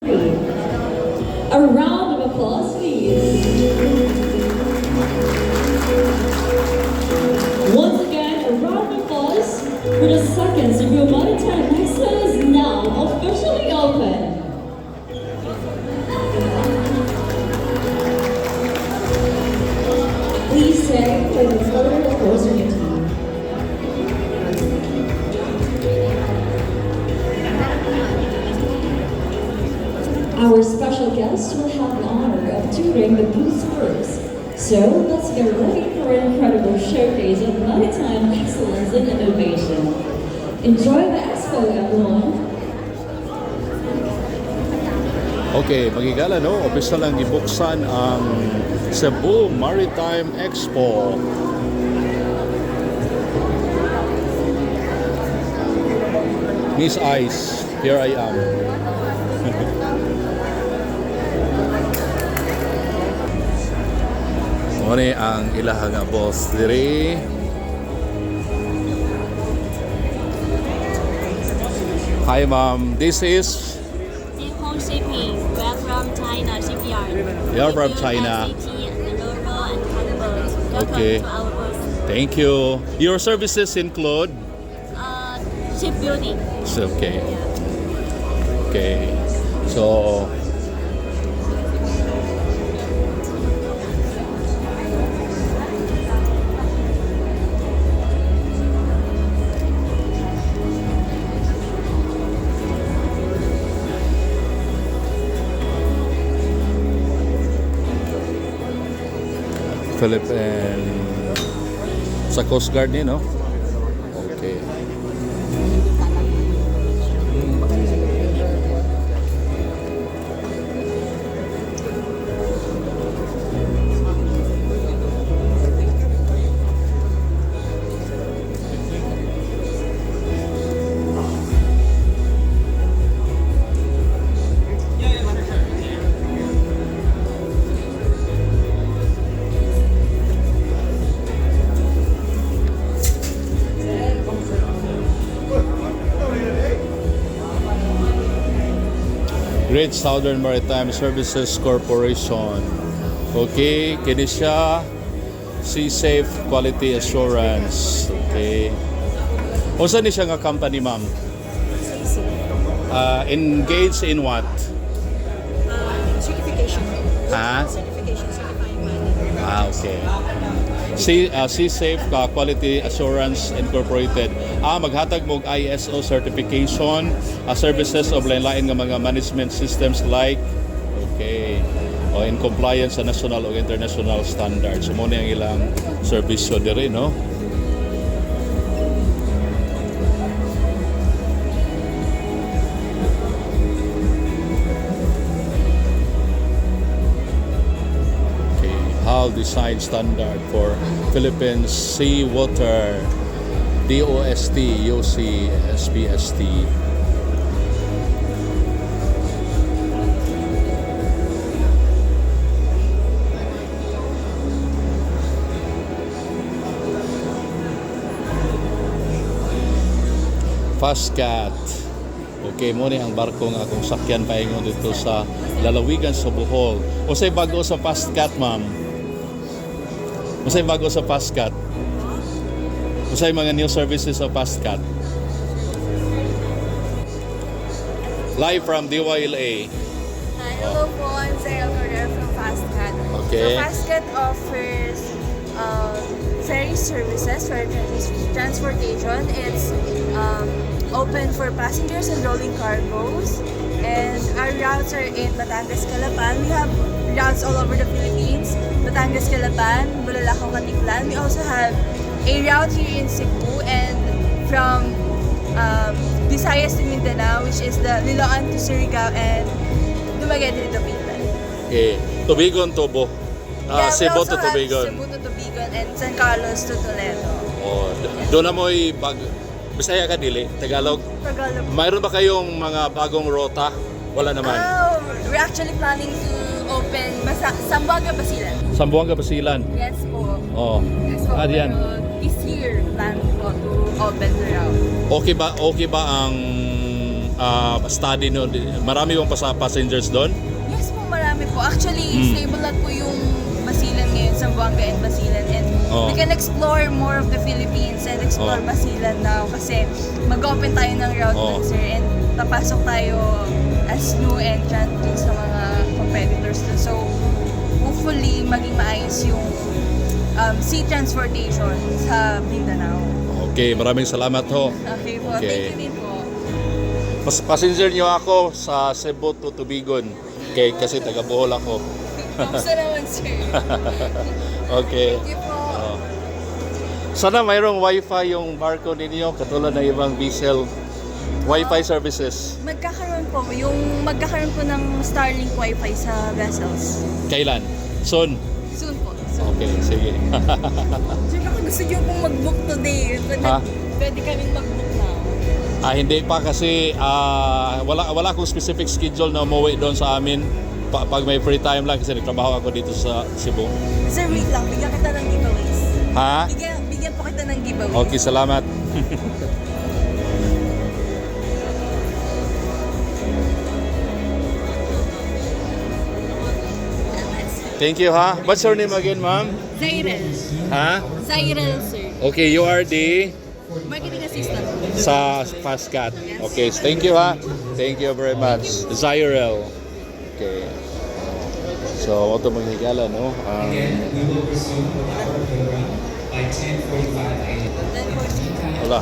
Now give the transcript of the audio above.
A round of applause, please. Once again, a round of applause for the second Cebu Maritime Expo is now officially open. Please stay for the photo opportunity. Our special guest will have the honor of touring the booth first. So let's get ready for an incredible showcase of maritime excellence and innovation. Enjoy the expo, everyone. Okay, magigala, no? Opisyal lang gibuksan ang Cebu Maritime Expo. Miss Ice, here I am. Muna ang ilaha nga boss diri. Hi ma'am, this is Nippon Shipping. We are from China shipyard. You are We from build China. LCT and Ro-Ro and cargo boats. Welcome to our booth. Thank you. Your services include? Shipbuilding. It's okay. Okay. So, Philip and sa Coast Guard ni, no? Okay. Great Southern Maritime Services Corporation. Okay, kini siya Sea Safe Quality Assurance. Okay. Unsa ni siya nga company, ma'am? Engaged in what? Certification. Ha? Certification, certifying body. Ah, okay. Sea Safe Quality Assurance Incorporated. Maghatag mo og ISO certification, services of lain-lain nga mga management systems like, okay, o in compliance sa national o international standards. So, mo ni ang ilang serbisyo diri, no? Okay, HAL Design Standard for Philippines Seawater DOST UC SPST. Fastcat. Okay, mo ni ang barko nga akong sakyan paingon dito sa lalawigan sa Bohol. Unsay bago sa Fastcat, ma'am? Unsay bago sa Fastcat? Unsay mga new services sa Fastcat? Live from DYLA. Hi, hello po. I'm Zayel Correa from FastCat. Okay. So FastCat offers ferry services for transportation. It's open for passengers and rolling cargoes. And our routes are in Batangas, Calapan. We have routes all over the Philippines. Batangas, Calapan, Bulalacao, Caticlan. We also have a route here in Cebu and from Visayas to Mindanao, which is the Liloan to Surigao and Dumaguete to Dapitan. Okay. Tubigon Tubo. Yeah, we Cebu also to have Tubigon. Cebu to Tubigon and San Carlos to Toledo. Oh, doon na mo'y bag Bisaya ka dili, Tagalog. Tagalog. Mayroon ba kayong mga bagong rota? Wala naman. Oh, we're actually planning to open Zamboanga, Basilan. Sambuanga, Basilan. Yes po. Oh. Yes po. Ah, diyan. Pero this year, plan po to open the route. Okay ba ang study no? Marami bang passengers doon? Yes po, marami po. Actually, stable na po yung Basilan ngayon, Zamboanga and Basilan. And we can explore more of the Philippines and explore Basilan now kasi mag-open tayo ng route dun, sir. And papasok tayo as new entrant dun sa mga competitors dun. So, hopefully, maging maayos yung sea transportation sa Mindanao. Okay, maraming salamat ho. Okay po. Okay. Thank you din po. Passenger niyo ako sa Cebu to Tubigon. Okay, kasi taga Bohol ako. Kamusta naman, sir? Okay. Thank you po. Oo. Sana mayroong wifi yung barko ninyo katulad ng ibang vessel wifi services. Magkakaroon po, yung magkakaroon po ng Starlink Wi-Fi sa vessels. Kailan? Soon. Soon po. Soon. Okay, sige. Sir, baka gusto niyo pong mag-book today. Pwede, Ha? pwede kaming mag-book now. Hindi pa kasi wala wala akong specific schedule na umuwi doon sa amin. Pag may free time lang kasi nagtrabaho ako dito sa Cebu. Sir, wait lang. Bigyan kita ng giveaways. Ha? Bigyan po kita ng giveaways. Okay, salamat. Thank you, ha? What's your name again, ma'am? Zairel. Ha? Zairel, sir. Okay, you are the Marketing assistant. Sa Fastcat. Okay, thank you, ha. Thank you very much. Zyrel. Okay. So, ito mga higala, no? Again, we will resume with our program by 10:45 a.m. Wala.